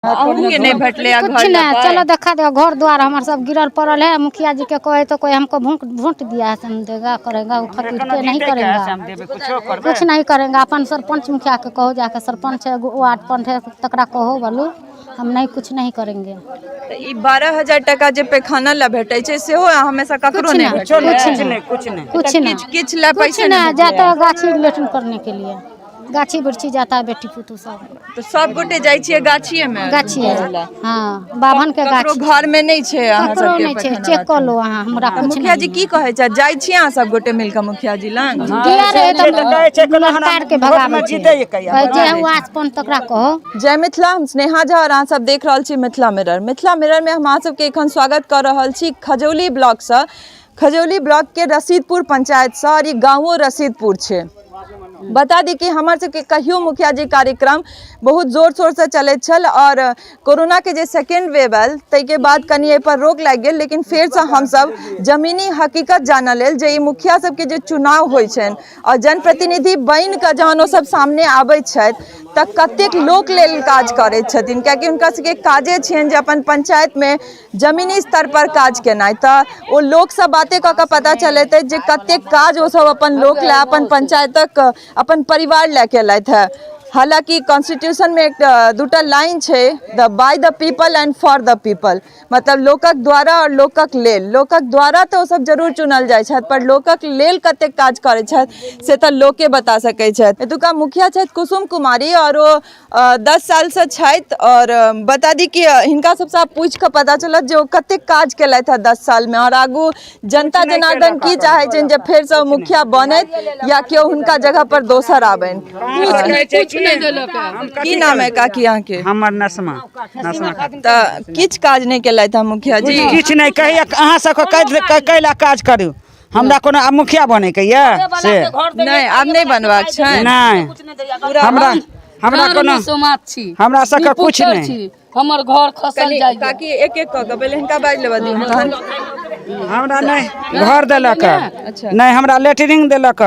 अहूँके नहि भेटलै आ कुछ घर नहीं, चलो देखा दो। घर द्वार हमार सब गिरल पड़ल है। मुखिया जी के कहे तो कोई हमको भूख वोट दिया है, हम देगा करेगा, वो फकीर के नहीं करेगा, कुछ नहीं करेगा। अपन सरपंच मुखिया के कहो जाके, सरपंच है, वार्ड पंच है, तकरा कहो, बोलू हम नहीं कुछ नहीं करेंगे। तऽ ई 12,000 टाका जे पैखाना लए भेटै छै, सेहो हमेशा ककरो कुछ नहि नहीं। भेटै? कुछ नहीं। कुछ नहीं। कुछ नहीं। किछु किछु लए कुछ पैसा नहीं नहि? जाता है गाछी लेटन करने के लिए, गाछी वृक्षी जाता है, बेटी पुतहु सब। तऽ सब गोटे जाइ छियै गाछिए मे? गाछी है, हाँ, बाभन के ककरो गाछी। घर मे नहि छै अहाँ ककरो सबके नहीं छै। पैखाना? चेक कर लो अहाँ, हमरा तऽ कुछ मुखिया जी नहीं। की कहै छै? जाइ छियै अहाँ सब गोटे मिल कऽ मुखिया जी लग? दिया रहे से तऽ कहै छै तऽ कोनो हमरा ललकार के वोटमे भगाबै छै। जीतै कहिया? कहै जे हुआ अपन तकरा कहो। जय मिथिला, हम स्नेहा झा और अहाँ सब देख रहल छी मिथिला मिरर। मिथिला मिरर में हम अहाँ सबके एखन स्वागत कऽ रहल छी खजौली ब्लॉकसँ, खजौली ब्लॉकके रसीदपुर पंचायतसँ और ई गाँवो रसीदपुर छै। बता दी कि हमर सबके कहियो मुखिया जी कार्यक्रम बहुत जोर शोरसँ चलैत छल और कोरोनाके जे सेकेंड वेव आयल, ताहिके बाद कनि एहिपर रोक लागि गेल, लेकिन फेरसँ हमसब जमीनी हकीकत जानऽ लेल जे ई मुखिया सबके जे चुनाव होइ छनि और जनप्रतिनिधि बनि कऽ जहन ओ सब सामने आबै छथि तऽ कतेक लोक लेल काज करै छथिन, कियाकि हुनका सबके काजे छियनि जे अपन पंचायतमे जमीनी स्तर पर काज केनाइ। तऽ ओ लोकसँ बाते कऽ कऽ पता चलैत अछि जे कतेक काज ओ सब अपन लोक लए, अपन पंचायतक, अपन परिवार लए केलथि हेँ। हालाँकि कॉन्स्टिट्यूशनमे एक दूटा लाइन छै, the by the people and for the people, मतलब लोकक द्वारा आओर लोकक लेल। लोकक द्वारा तऽ ओसभ जरूर चुनल जाइ छथि, पर लोकक लेल कतेक काज करै छथि से तऽ लोके बता सकै छथि। एतुका मुखिया छथि कुसुम कुमारी आओर ओ 10 सालसँ छथि आओर बता दी कि हिनका सबसँ आब पूछि कऽ पता चलत जे ओ कतेक काज केलथि हेँ 10 सालमे आओर आगू जनता जनार्दन की चाहै छनि, जे फेरसँ ओ मुखिया बनथि या केओ हुनका जगह पर दोसर आबनि। कुछ नहि देलक है। की नाम है काकी अहाँके? हमर नसमा, नसमा खातून। तऽ किछु काज नहि केलथि हेँ मुखिया जी? किछु नहि। कहिया अहाँ सबके कैला काज करू? हमरा कोनो आब मुखिया बनैके यऽ से? नहि, आब नहि बनबाक छनि? नहि, हमरा हमरा कोनो समाज छी। हमरा सबके कुछ निपुतर नहि। छी, हमर घर खसल कनि जाइए। काकी, एक एक कऽ कऽ पहिले हिनका बाजि लेबऽ दियौ तहन। हमरा नहि घर देलक, नहि हमरा लेटरिन देलक,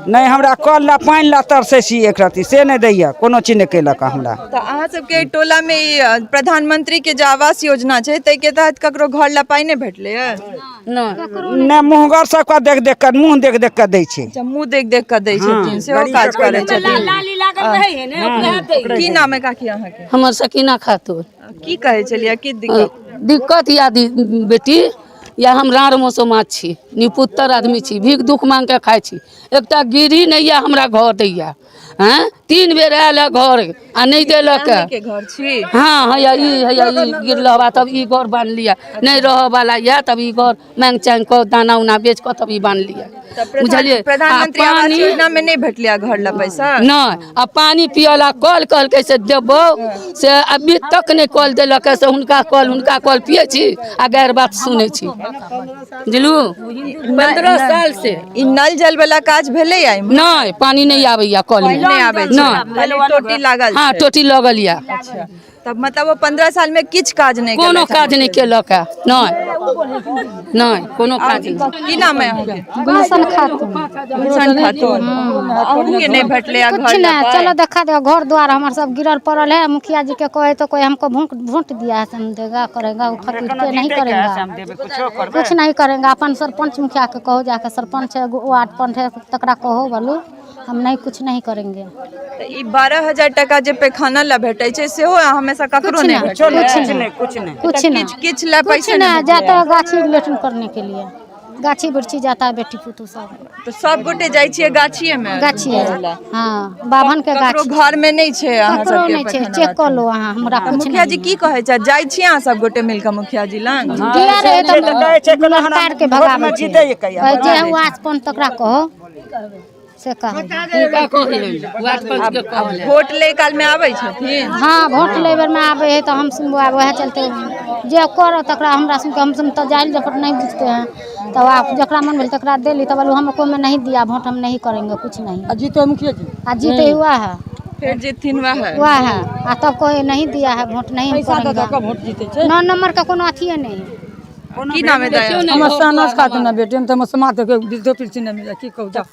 नहि हमरा कल ला पानि ला तरसै छी एक रत्ती से नहि दैया, कोनो चीज नहि केलक हमरा। तऽ अहाँ सबके एहि टोला मे ई प्रधानमंत्री के जे आवास योजना छै, ताहिके तहत ककरो घर ला पाइ नहि भेटलै हँ? नहि। नहि, मुँहगर सबके देख देख कऽ, मुँह देख देख कऽ दै छै। अच्छा, मुँह देख देख कऽ दै छथिन, सेहो काज करै छथिन। लाली लागल रहै है ने, ओकरा दै। की नाम है काकी अहाँके? हमर सकीना खातून। की कहै छलियै, की दिक्कत? दिक्कत या बेटी या, हम राँड़ मसोमात छी, निपुत्तर आदमी छी, भीख दुख मांग के खाइ छी। एकटा गिरी नहि यऽ हमरा घर दैया। हँ, 3 बेर आयल है घर आ नहि देलक है। के घर छी? हाँ, हैया ई, हैया ई गिरलहबा, तब ई घर बान्ह लिअ। नहि रहऽ वाला यऽ, तब ई घर मांगि चाँगि कऽ, दाना उना बेच कऽ तब ई बान्ह लिअ। तऽ बुझलियै? आ प्रधानमंत्री आवास पानी योजना मे नहि भेटलै घर ला पैसा? नहि। आ पानी पियला कल कहलकै से देबौ, से अभी तक नहि कल देलक है। से हुनका कल, हुनका कल पियै छी आ गैर बात सुनै छी। बुझलू, 15 साल से। ई नल जल वाला काज भेलै एहिमे? नहि, पानी नहि आबैया कल मे। नहि आबै छै? नहि। खाली टोटी लागल हाँ छै? टोटी लगल यऽ। अच्छा, तब मतलब ओ 15 साल मे किछु काज नहि कोनो केलथि? काज नहि केलक है। नहि नहि, कोनो काज नहि। की नाम है अहाँके? गुलशन खातून। गुलशन खातून, अहूँके नहि भेटलै आ कुछ घर ला नहीं। पाइ? चलो देखा दो। घर द्वार हमार सब गिरल पड़ल है। मुखिया जी के कहे तो कोई हमको भूख वोट दिया है, हम देगा करेगा, वो फकीर के नहीं करेगा, कुछ नहीं करेंगे। अपन सरपंच मुखिया के कहो जाके, सरपंच है, वार्ड पंच है, तकरा कहो, बोलू हम नहीं कुछ नहीं करेंगे। तऽ ई 12,000 टाका जे पैखाना लए भेटै छै, सेहो हमेशा ककरो कुछ नहि नहीं। भेटलै? कुछ नहीं। कुछ नहीं। कुछ नहीं। किछु किछु लए कुछ पैसा नहि? नहीं जाता है गाछी लेटन करने के लिए, गाछी वृक्षी जाता है, बेटी पुतहु सब। तऽ सब गोटे जाइ छियै गाछिए मे? गाछी है, हाँ, बाभन के ककरो गाछी। घर मे नहि छै अहाँ ककरो सबके नहीं छै। पैखाना? चेक कर लो अहाँ, हमरा तऽ कुछ मुखिया जी नहीं। की कहै छै? जाइ छियै अहाँ सब गोटे मिल कऽ मुखिया जी लग? दिया रहे से तऽ कहै छै तऽ कोनो हमरा ललकार के वोटमे भगाबै छै। जीतै कहिया? कहै जे हुआ अपन तकरा कहो, से कहो। हुनका कहलनि, वार्ड पंच के कहलनि। वोट लै काल मे आबै छथिन? हाँ, वोट लै बेरमे आबै है तऽ हम सुनबो। वएह चलते जे करो तकरा हमरा सुनके, हम सुन तऽ जाइल जब नहीं बुझते हैं तब आप जकरा मन भेल तकरा देली। तब बोलू हमको में नहीं दिया वोट, हम नहीं करेंगे कुछ नहीं। आ जीतो मुखिया जी। आ जीते हुआ है। फेर जीतथिन वएह? हुआ है। आ तब कोई नहीं दिया है वोट, नहीं हम पैसा दऽ दऽ करेंगे। कऽ वोट जीते छै। 9 नंबर का कोनो अथिए नहीं है। की नाम है दाया? हमर सहनाज खातून ना बेटी, हम तऽ समाज के वृद्धो पेंशन नहि मिले, की कहू जा।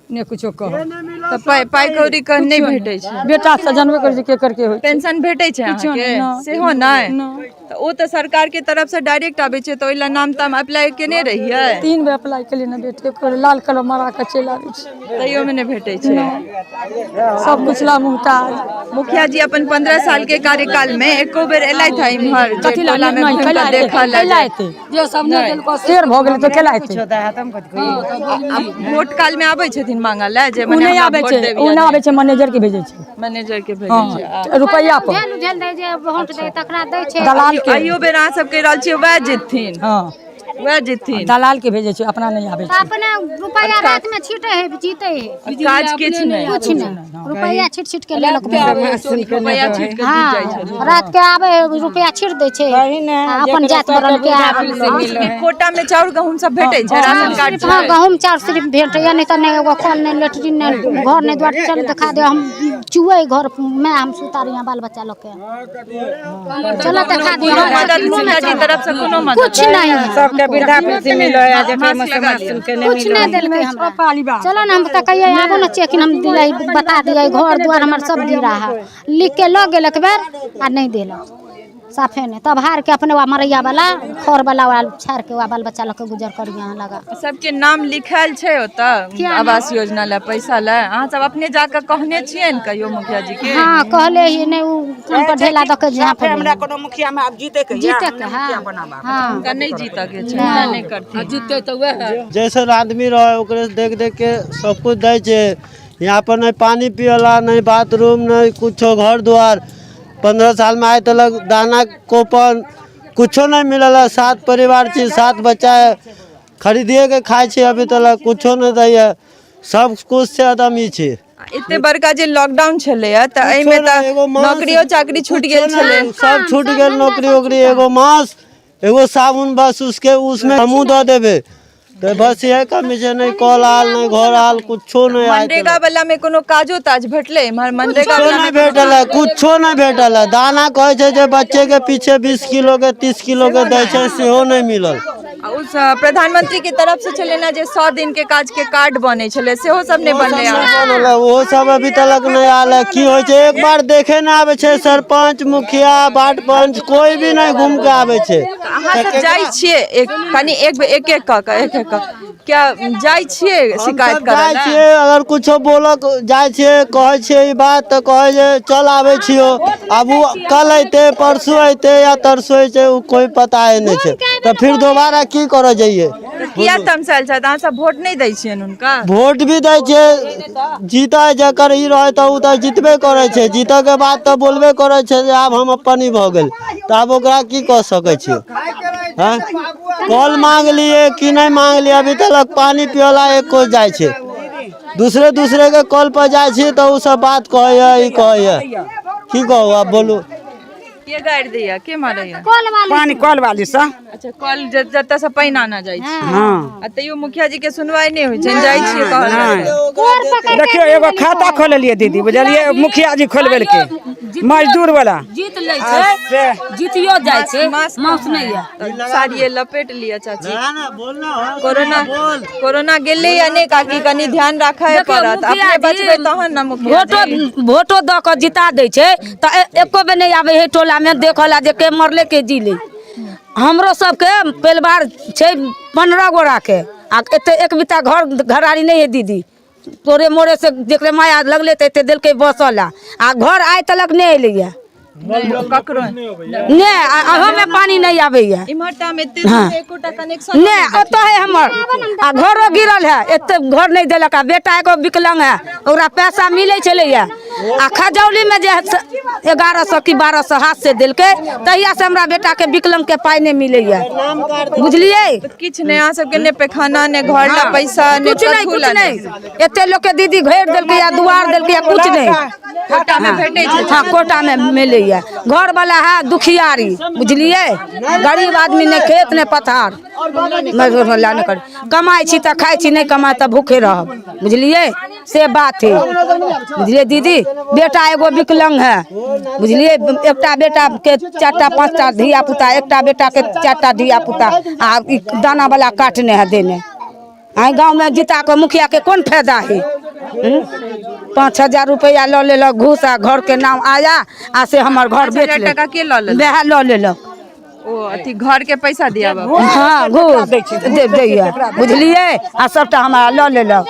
नहि कुछो कहब। तऽ पाइ पाइ कौड़ी के नहि भेटै छै? बेटा से जानबे करै छै केकर के होइ छै। पेंशन भेटै छै अहाँके? नहि। सेहो नहि? नहि। तऽ ओ तऽ सरकार के तरफ से डायरेक्ट आबै छै, तऽ ओहि लए नाम ताम अप्लाई केने रहियै? 3 बेर अप्लाई केलियै ने बेटे के, लाल कलर मरा के चलि आबै छै। तैयो मे नहि भेटै छै। सब कुछ ला मुहताज। मुखिया जी अपन 15 साल के कार्यकाल में एको बेर एलथि है इम्हर जे कथी ला? टोला में नहि, घुमि कैला कऽ एतै? देखऽ लए? कैला एतै? जे सब नहि देलको शेर भऽ गेलै तऽ केला एतै? आ वोट काल में आबै छथिन मांगऽ लए जे ओ मने नहि हमरा आबै वोट छै, देब ओ या नहि आबै छै, मैनेजर के भेजै छै। मैनेजर के भेजै छै। हँ, रुपैआ पर उझेल उझेल दै, जे वोट दै तकरा दै छै। दलाल के। अहियो बेर अहाँ सब कहि रहल छियै वएह जितथिन? हँ, वएह जितथिन। दलाल के भेजै छै, अपना नहि आबै तऽ छै। अपने रुपैआ रात में छीटे है, जीते है। काज किछु नहि। कुछ नहीं, रुपैआ छीट छीट के लेलक। रुपैआ छीट के जीत जाइ छथिन। हाँ, रात के आबे है, रुपैआ छीट दै छै आ अपन जात बरन के आबे। अहाँ सबके कोटा में चाउर गहूम सब भेटै छै? राशन कार्ड हाँ, छै? गहूम चाउर सिर्फ भेटैया, नहीं तऽ नहि एगो कल, नहि लेटरिन, नहि घर, नहि द्वार। चल दिखा दे, हम चुए घर में हम सुता रही बाल बच्चा लोग के। चलो दिखा दे। कोनो मदद मुखिया जी तरफ से कोनो मदद? कुछ नहीं। सबके वृद्धा पेंशन मिलै है, जकरा मास्क लगा लिअ। कुछ नहीं देलकै हमरा। चलो ने, हम तऽ कहियै आबो ने चेकिन हम दियै, बता दियै। घर दुआर हमर सब गिरा है, लिख के लऽ गेल एक बेर आ नहि देलक साफे नहि। तब हार के अपने वा मरैया वाला खर वाला वा छाड़ के वा बाल बच्चा लऽ के गुजर करी यहाँ लगा। सबके नाम लिखायल छै ओतऽ आवास योजना लए, पैसा लए? अहाँ सब अपने जाकऽ कहने छियनि कहियो मुखिया जी के? हाँ, कहले ही नहि, उ कान पर ढेला दऽ के झाँप हमरा कोनो मुखिया में आब जीते के जीते के। हाँ हाँ। हुनका नहि जीतऽ के छै, हुनका नहि करथिन। जीतते तऽ वएह। जैसन आदमी रहे ओकरे देख देख के सब कुछ दै छै। यहाँ पर नहीं पानी पियला, नहीं बाथरूम, नहीं कुछो। घर द्वार 15 साल में आए तलक दाना कोपन कुछो नहीं मिलल है। 7 परिवार छी, 7 बच्चा है, खरीदिए के खाइ छी। अभी तलक कुछो नहीं दैया, सब कुछ से एकदम ई छी। एते बड़का जे लॉकडाउन छलैया तऽ एहिमे कुछो नहि, तऽ एगो मास्क, नौकरियो चाकरी छूटि गेल कुछो छलै। नहि, सब छूट गेल नौकरी वोकरी। एगो मास्क, एगो साबुन बस, उसके उसमें हमहूँ दऽ देबै तऽ बस इएह कमी छै। नहि कल आयल, नहि घर आयल, कुछो नहि आयल। मनरेगा वाला में कोनो काजो ताज भेटलै इम्हर मनरेगा कुछो वाला नहि में? भेटल है, कुछो नहि भेटल है। दाना कहै छै जे बच्चे के पीछे 20 किलो के 30 किलो के दै छै, सेहो नहि मिलल। आ उस प्रधानमंत्री के तरफ से छलै ने जे 100 दिन के काज के कार्ड बनै छलै, सेहो सब नहि बनलै? बनल है, ओहो सब अभी तलक नहि आयल है। की होइ छै, एक बार देखे नहि आबै छै। सरपंच, मुखिया, वार्ड पंच कोई भी नहि घूम के आबै छै। अहाँ सब जाइ छियै? एक कनि एक बेर एक एक कऽ कऽ एक एक कऽ क्या जाइ छियै शिकायत हमसब करऽ जाइ लए? छियै, अगर कुछो बोलक जाइ छियै, कहै छियै ई बात तऽ कहै जे चल आबै छियौ। आब ओ कल अयतै, परसू अयतै या तरसू अयतै, ओ कोइ पता नहि छै। तऽ फिर दोबारा की करऽ जइयै? तऽ किया तमसायल छथि? अहाँ सब वोट नहि दै छियनि हुनका? वोट भी दै छियै। जीतै जकर ई रहै तऽ ओ तऽ जीतबे करै छै। जीतऽके बाद तऽ बोलबे करै छै जे आब हम अपन ही भऽ गेल। तऽ आब ओकरा की कऽ सकै छियै? हँ, कल मांगलियै कि नहि मांगलियै? अभी तलक पानी पियला एक कोस जाइ छै, दूसरे दूसरे के कल पर जाइ छियै तऽ ओ सब बात कहैया, ई कहैया। की कहू आब, बोलू। के गारि दैया, के मारैया? कल वाली। पानी कल वाली सँ। अच्छा, कल जतऽ से पानि आना जाइ छै? हँ। आ तैयो मुखिया जी के सुनवाई नहि होइ छनि? जाइ छियै कहऽ लए? कोर पकड़ के। देखियौ, एगो खाता खोललियै दीदी, बुझलियै? मुखिया जी खोलबेलकै मजदूर वाला। जीत लै छै, जीतियो जाइ छै। मास्क माउस नहि यऽ। साड़िये लपेट लिअ चाची। कोरोना कोरोना गेलै या नहि काकी, कनि ध्यान राखय पड़त। अपने बचबै तहन ने मुखिया वोटो जी। वोटो दऽ कऽ जिता दै छै तऽ एको बेर नहि आबै है टोलामे देखऽ ला जे के मरलै के जीलै। हमरो सबके परिवार छै 15 गोराके आ एते एक बित्ता घर घरारी नहि है दीदी। तोरे मोरे से जकरे माया लगलै तऽ एते देलकै बसऽ ला आ घर आइ तलक नहि एलैया। ककरो नहि, आ अहोमे पानी नहि आबैया। इम्हर तऽ हम एते दूर एकोटा कनेक्शन नहि ओतऽ है हमर आ घरो गिरल है, एते घर नहि देलक। आ बेटा एगो विकलांग है, ओकरा पैसा मिलै छलैया। आ खजौलीमे जे 1100 कि 1200 हाथ से देलकै, तहिया से हमरा बेटाके विकलांगके पाइ नहि मिलैया, बुझलियै? किछु नहि अहाँ सबके, नहि पैखाना, नहि घर ला पैसा, नहि कुछ नहि। कथू कुछ ला? नहि। एते लोकके दीदी घेर देलकै या दुआर देलकै या कुछ नहि। कोटा मे भेटै छै? हाँ, कोटा मे मिलैया। घर वाला है दुखियारी, बुझलियै? गरीब आदमी, नहि खेत नहि पथार, मजदूर वाला नहि कर। कमाइ छी तऽ खाइ छी, नहि कमाइ तऽ भूखे रहब, बुझलियै? से बात है, बुझलियै दीदी? बेटा एगो विकलांग है, बुझलियै? एकटा बेटा के चारिटा पाँचटा धिया पुता, एकटा बेटा के चारिटा धिया पुता आ ई दाना वाला काटने है देने। आइ गाँव में जिता के मुखिया के कोन फायदा है? 5000 रुपैआ लऽ लेलक घूस आ घरके नाम आया आ से हमर घर बेच 5000 टाका के लऽ लेलक? वएह लऽ लेलक। ओ अथी घर के पैसा दियाबऽ। हँ, घूस दैया, बुझलियै? आ सबटा हमरा लऽ लेलक।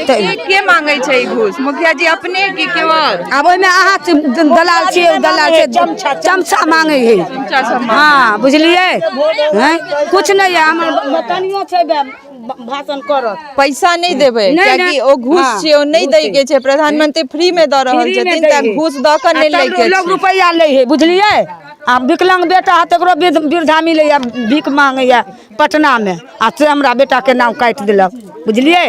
के के मांगे छै ई घूस? मुखिया जी अपने की केओ और? आब ओहिमे अहाँ दलाल छियै, ओ दलाल छै, चमचा मांगे है। चमचा सब मांगे। हँ, बुझलियै? हैं, कुछ नहि है। हमर कनियो छै भाषण करत। पैसा नहि देबै, नहि, कियाकि नहि। ओ घूस हँ, छियै, ओ नहि घूस दै के छै। प्रधानमंत्री फ्री में दऽ रहल फ्री मे छथिन, दै तऽ है। घूस दऽ कऽ नहि आ तब लै के लोग छै। रुपैआ लै है, बुझलियै? आ विकलांग बेटा है तकरो वृद्धा मिलैया, भीख मांगैया पटना मे, आ से हमरा बेटा के नाम काटि देलक, बुझलियै?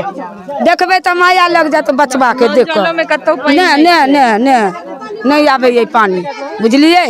देखबै तऽ माया लग जायत बचबा के देख कऽ। जलो मे कतौ पानि नहि, नहि, नहि, नहि, नहि आबैया पानि, बुझलियै?